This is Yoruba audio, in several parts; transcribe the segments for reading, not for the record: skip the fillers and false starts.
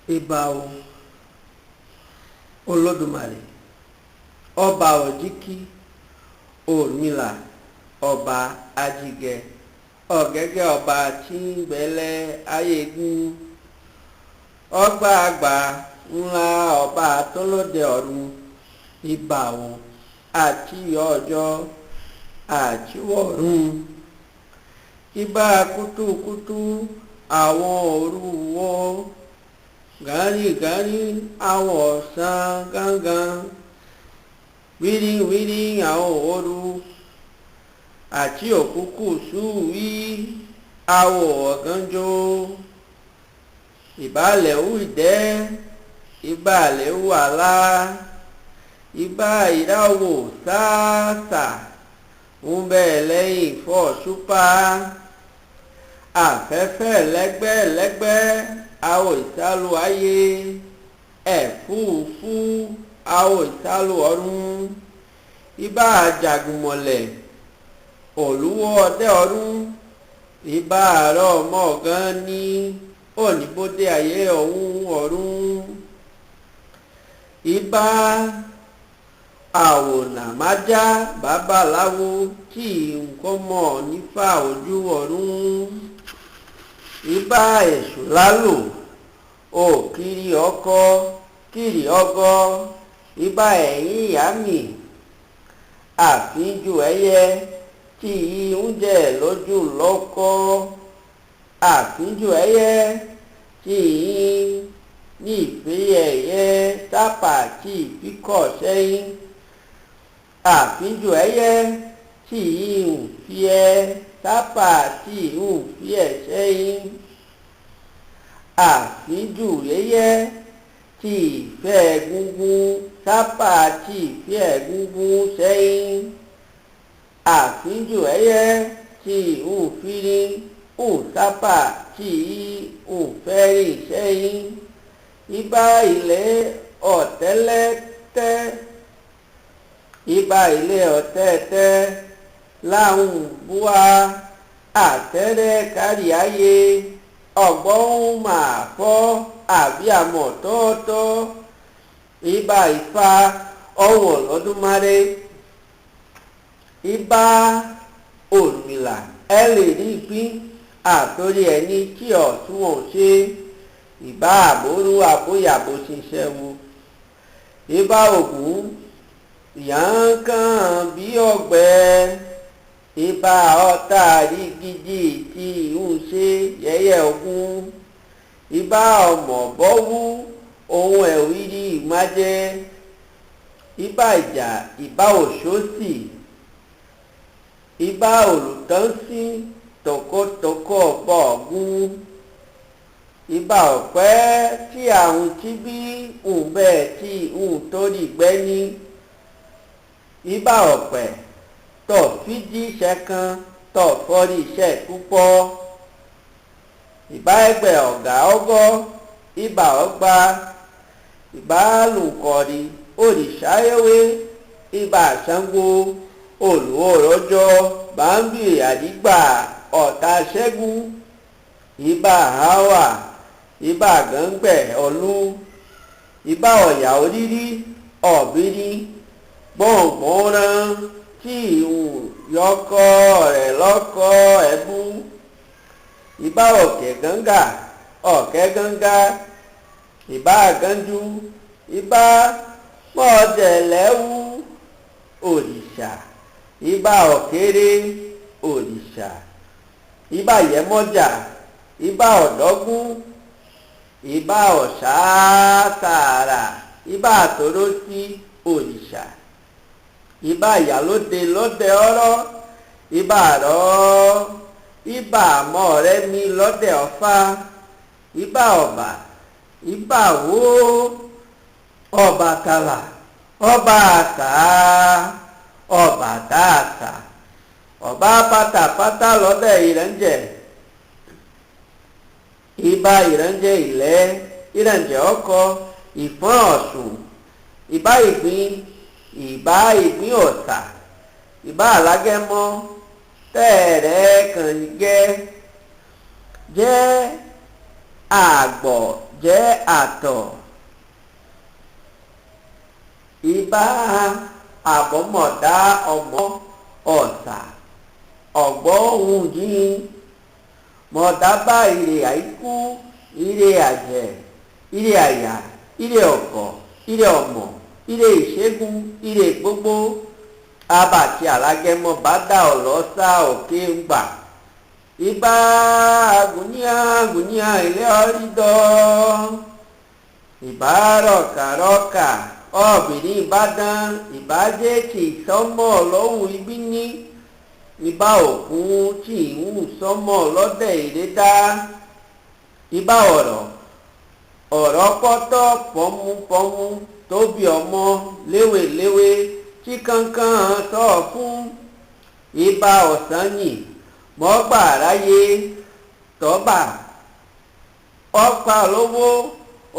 Ìbà o Olódùmarè, ọba òjìkí Ọ̀rúnmìlà, ọba ajígẹ ọ̀gẹ́gẹ́, ọba tí ń gbẹ̀lẹ̀ ayégún, ọgbà àgbà ńlá, ọba tó lóde ọ̀run. Ìbà o àti ọjọ́ àtiwọ̀run. Ìbà kùtùkùtù àwọn òrùwọ̀, gàrígàrí àwọn ọ̀sán gángan, wíríwírí àwọn òru àti òkùnkùn ṣúwí àwọ̀ ọ̀gànjọ́. Ìbàlẹ̀ wù ìdẹ́, ìbàlẹ̀ wù àlá, ìbà ìdáwò sáàsà ń bẹ lẹ́yìn fọ́ọ̀ṣùpá, afẹ́fẹ́ lẹ́gbẹ́lẹ́gbẹ́ àwọ̀ ìsálú ayé, ẹ̀fúùfú àwọ̀ ìsálú ọ̀run. Ìbà àjàgùnmọ̀lẹ̀ olúwo ọdẹ ọ̀run. Ìbà àárọ̀ mọ̀gán ní oníbodè ayé ọ̀hún ọ̀run. Ìbà àwònàmájá babaláwo tí nǹkan mọ̀ nífà ojú ọ̀run. Ìbà èṣù lálò òkiri ọkọ kiri ọgọ. Ìbà ẹ̀yìn ìyá mi àfínjù ẹyẹ tí oúnjẹ lójú lọ́kọ́, àfínjù ẹyẹ tí ní ìfẹ́ ẹyẹ sápà tí ìfikọ̀ sẹ́yìn, àfínjù ẹyẹ tí ń fi ẹ sápà tí ń fi ẹ sẹ́yìn, àfínjù ẹyẹ tí ìfẹ́ gúngún sápà tí ìfẹ́ gúngún sẹ́yìn, àfínjù ẹyẹ tí ń firi ń sápà tí ń fẹ́rìn sẹ́yìn. Ìbà ilé ọ̀tẹ́lẹ́tẹ́, ìbà ilé ọ̀tẹ́tẹ́ láhùn búwa àtẹ́rẹ́ kárí ayé, ọ̀gbọ́n máa fọ́ àbí àmọ̀ tọ́tọ́. Ìbà Ifá ọ̀wọ̀ lọ́dúnmáre. Ìbà Ọ̀rúnmìlà ẹ lè rí ìpín àtòrí ẹni tí ọ̀tún ò ṣe. Ìbà àbórú àbóyàbó ṣiṣẹ́ wo. Ìbà Ògún yànkàn bí ọ̀gbẹ́. Ìbà ọ̀tàrí gidi tí ń ṣe yẹ̀yẹ́ Ògún. Ìbà ọmọ bọ́wú ohun ẹ̀wírí ìmájẹ́. Ìbà ìjà, ìbà òṣòsì. Ìbà olùtọ́sí tọkọtọkọ bọ̀ọ̀gùn. Ìbà ọ̀pẹ́ tí àwọn tí bí ń bẹ́ẹ̀ tí ń torí gbẹ́ni. Ìbà ọ̀pẹ tọ̀ fíjì iṣẹ́ kan tọ̀ fọ́rí iṣẹ́ púpọ̀. Ìbà ẹgbẹ́ ọ̀gá ọgọ́, ìbà ọgbà, ìbà lùkọ̀rí òrìṣàyẹ̀wé, ìbà Ṣàngó olùwòrọ̀jọ́ bámbì àdìgbà ọ̀tá ṣẹ́gun. Ìbà háwà, ìbà gàngbẹ̀ ọ̀lú, ìbà ọ̀yà òrírí ọ̀bírí gbọ̀ngbọ̀nrán tí ìhùn yọkọ rẹ̀ lọ́kọ ẹ̀bú. Ìbà ọ̀kẹ́ gánga ọ̀kẹ́ gánga, ìbà gánjú, ìbà mọ̀jẹ̀lẹ́wù òrìṣà, ìbà ọ̀kéré òrìṣà, ìbà yẹmọ́jà, ìbà ọ̀dọ́gún, ìbà ọ̀ṣàtàrà, ìbà àtòrósí òrìṣà, ìbà ìyálóde lọ́dẹ ọ̀rọ̀, ìbà àrọ́, ìbà àmọ́-rẹ́mi lọ́dẹ ọ̀fà, ìbà ọ̀bà, ìbà wó, Ọbàtálá, ọba àṣà, Ọbàtásà, ọba pátápátá lọ́dẹ ìrẹ́njẹ. Ìbà ìrẹ́njẹ ilẹ̀, ìrẹ́njẹ ọkọ, ìfọ́n ọ̀ṣun, ìbà ìgbín, ìbà ìgbín ọ̀sà, ìbà alágẹmọ tẹ́ẹ̀rẹ́ kànjẹ́ jẹ́ àgbọ̀. Jẹ́ àtọ̀ ìbá àbọ̀mọ̀dá ọmọ ọ̀sà ọ̀gbọ́ ohun yìí mọ̀dábà ire àìkú ire àjẹ́ ire àyà ire ọ̀kọ̀ ire ọmọ ire ìṣẹ́gun ire gbogbo abàtì alágẹmọ bá dà ọlọ́sà òkè ń gbà ibà àgùnyà àgùnyà ilé ọ̀rídọ́ ìbá rọ̀kàrọ̀kà ọ̀bìnrin ìbàdàn ìbàjẹ́ tì sọ́mọ́ lọ́hùn ibi ní ibà òkun tí ìhùn sọ́mọ́ lọ́dẹ̀ ìrédá ibà ọ̀rọ̀ ọ̀rọ̀ pọ́tọ́ pọ́nmúpọ́nmú tóbi ọmọ léwéléwé tí kankan sọ fún ibà ọ̀sán yìí mọ́gbà ráyé tọ́ba ọ̀pá lówó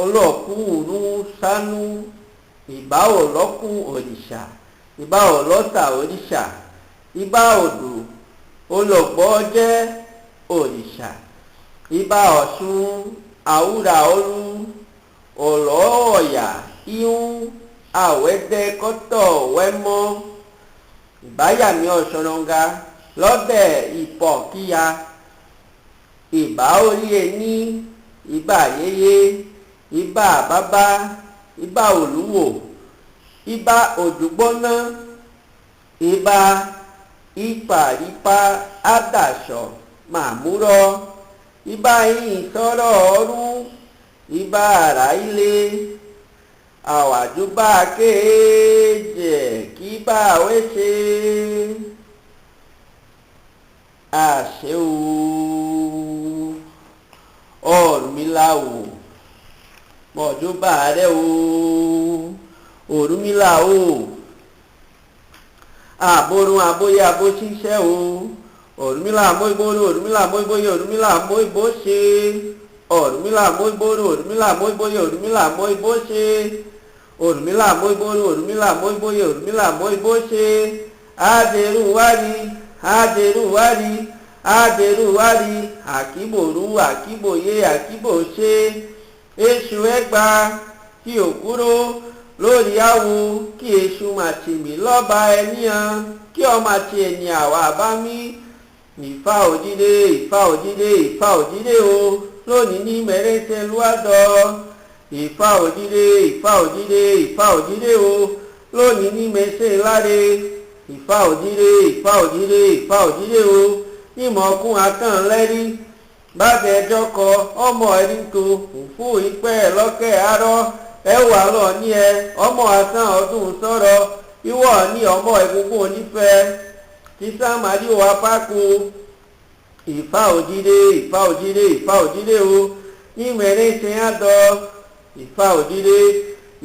olókùnrin sánú ìbá òlọ́kùn òrìṣà ìbá òlọ́sà òrìṣà ìbá odò olùgbọ́ jẹ́ òrìṣà ìbá ọ̀ṣun àwúrà olú ọ̀lọ́ọ̀yà ihun àwẹ̀dẹ́kọ́tọ̀ wẹ́mọ́ ìbáyàmí ọ̀ṣọ́rọ̀ǹga lọ́dẹ̀ ìpọ̀kíya ìbá orí ẹni ìbá yéyé ìbá bàbá ìbá olúwo ìbá òdùgbọ́ná ìbá ìpàrípà àdàṣọ màmúrọ̀ ìbá yìí sọ̀rọ̀ ọ̀run ìbá àrà ilé àwàdúbà kéèjẹ kí bá wéṣe àṣẹ o Ọ̀rúnmìlà o mọ̀júbà rẹ o Ọ̀rúnmìlà o àbórun àbóyé àbóṣiṣẹ́ o Ọ̀rúnmìlà mọ́ìbórun Ọ̀rúnmìlà mọ́ìbóyé Ọ̀rúnmìlà mọ́ìbóṣe Ọ̀rúnmìlà mọ́ìbórun Ọ̀rúnmìlà mọ́ìbóyé Ọ̀rúnmìlà mọ́ìbóṣe Ọ̀rúnmìlà mọ́ìbórun Ọ̀rúnmìlà mọ́ìbóyé Ọ̀rúnmìlà mọ́ìbóṣe àdèrúwárí àdèrúwárí àdèrúwárí àkíbòrú àkíbòyé àkíbòṣe èṣù ẹgbà kí ò kúrò lórí awo kí èṣù màtìmí lọ́ba ẹni hàn kí ọmọ àti ènìyàn àwa bá mí ìfà òdìdé ìfà òdìdé ìfà òdìdé o lónìí ní mẹrẹsẹ lúwàdọ ìfà òdìdé ìfà òdìdé ìfà òdìdé o lónìí ní mẹsẹ láre ìfà òdìdé ìfà òdìdé ìfà òdìdé o ìmọ̀ọ́kún akán lẹ́rí bàtẹ ẹjọ́ kọ ọmọ ẹni tó fún ìpẹ́ lọ́kẹ́ arọ́ ẹ wà lọ ní ẹ ọmọ asán ọdún sọ̀rọ̀ ìwọ ní ọmọ egungun onífẹ́ tí sàmárì wà pákó ìfà òdìdé ìfà òdìdé ìfà òdìdé o ìmẹ̀rẹ̀ ṣe á dọ̀ ìfà òdìdé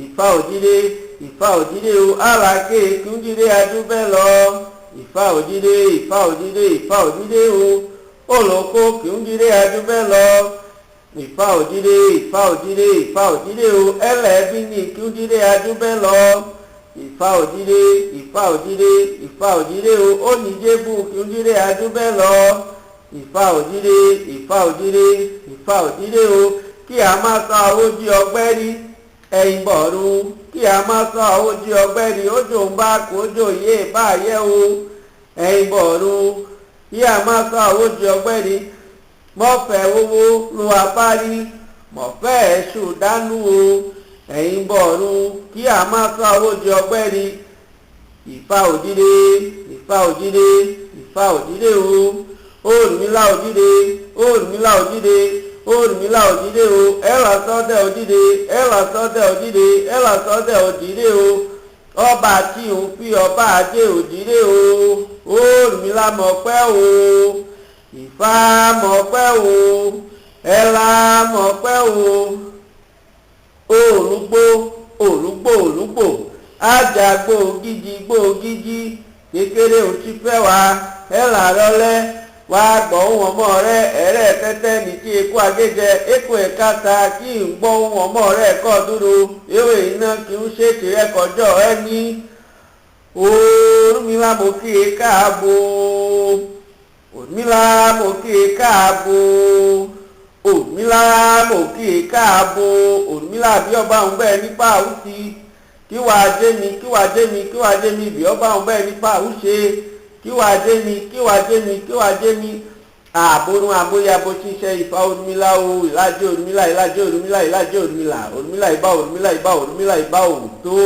ìfà òdìdé ìfà òdìdé o àlàkè kúndìdé adúbẹ́ lọ ìfà òdìdé ìfà òdìdé ìfà òdìdé o olùkó kúndìdé adúbẹ́ lọ ìfà òdìdé ìfà òdìdé ìfà òdìdé o ẹlẹ́bí ní kúndìdé adúbẹ́ lọ ìfà òdìdé ìfà òdìdé ìfà òdìdé o oníjébù kúndìdé adúbẹ́ lọ ìfà òdìdé ìfà òdìdé ìfà òdìdé o kí a má sọ àwòdì ọgbẹ́ rí ẹ̀yìn bọ̀rù kí a má sọ àwòdì ọgbẹ́ rí ojú ń bá kójó yé báyẹ̀ o ẹ̀yìn bọ̀rù kí a má sọ àwòdì ọgbẹ́ rí mọ̀fẹ́ owó lu apárí mọ̀fẹ́ ẹ̀ṣù dánú o ẹ̀yìn bọ̀rù kí a má sọ àwòdì ọgbẹ́ rí ìfà òdìdé ìfà òdìdé ìfà òdìdé o Ọ̀rúnmìlà òdìdé Ọ̀rúnmìlà òdìdé Ọ̀rúnmìlà òdìdé o ẹ̀rọ sọ́dẹ̀ òdìdé ẹ̀rọ sọ́dẹ̀ òdìdé ẹ̀rọ sọ́dẹ̀ òdìdé o ọba tí ń fi ọba ajé òdìdé o Ọ̀rúnmìlà mọ̀pẹ́ o Ìfà mọ̀pẹ́ o ẹ̀là mọ̀pẹ́ o òrùgbó òrùgbó òrùgbò àjàgbó gidi gbó gidi kékeré ò ti fẹ́ wa ẹ̀là rọlẹ́ wá gbọ́ ohùn ọmọ rẹ ẹ̀rẹ́ tẹ́tẹ́ ní kí eku agéjẹ eku ẹ̀ka ta kí n gbọ́ ohùn ọmọ rẹ kọ́ dúró ewé iná kí n ṣe tìrẹ kọjọ́ ẹ ní. Ọ̀rúnmìlà mo kí e káàbọ̀ Ọ̀rúnmìlà mo kí e káàbọ̀. Ọ̀rúnmìlà mò kí i káàbọ̀. Ọ̀rúnmìlà bí ọba òun bẹ́ẹ̀ nípa àwùsí kí wàá jẹ́ mi, kí wàá jẹ́ mi, kí wàá jẹ́ mi, bí ọba òun bẹ́ẹ̀ nípa àwùṣe kí wàá jẹ́ mi, kí wàá jẹ́ mi, kí wàá jẹ́ mi. Àbórun àbóyabo ṣiṣẹ́ Ifá Ọ̀rúnmìlà o. Ìlàjẹ Ọ̀rúnmìlà, ìlàjẹ Ọ̀rúnmìlà, ìlàjẹ Ọ̀rúnmìlà, Ọ̀rúnmìlà ìbá, Ọ̀rúnmìlà ìbá, Ọ̀rúnmìlà ìbá òótó.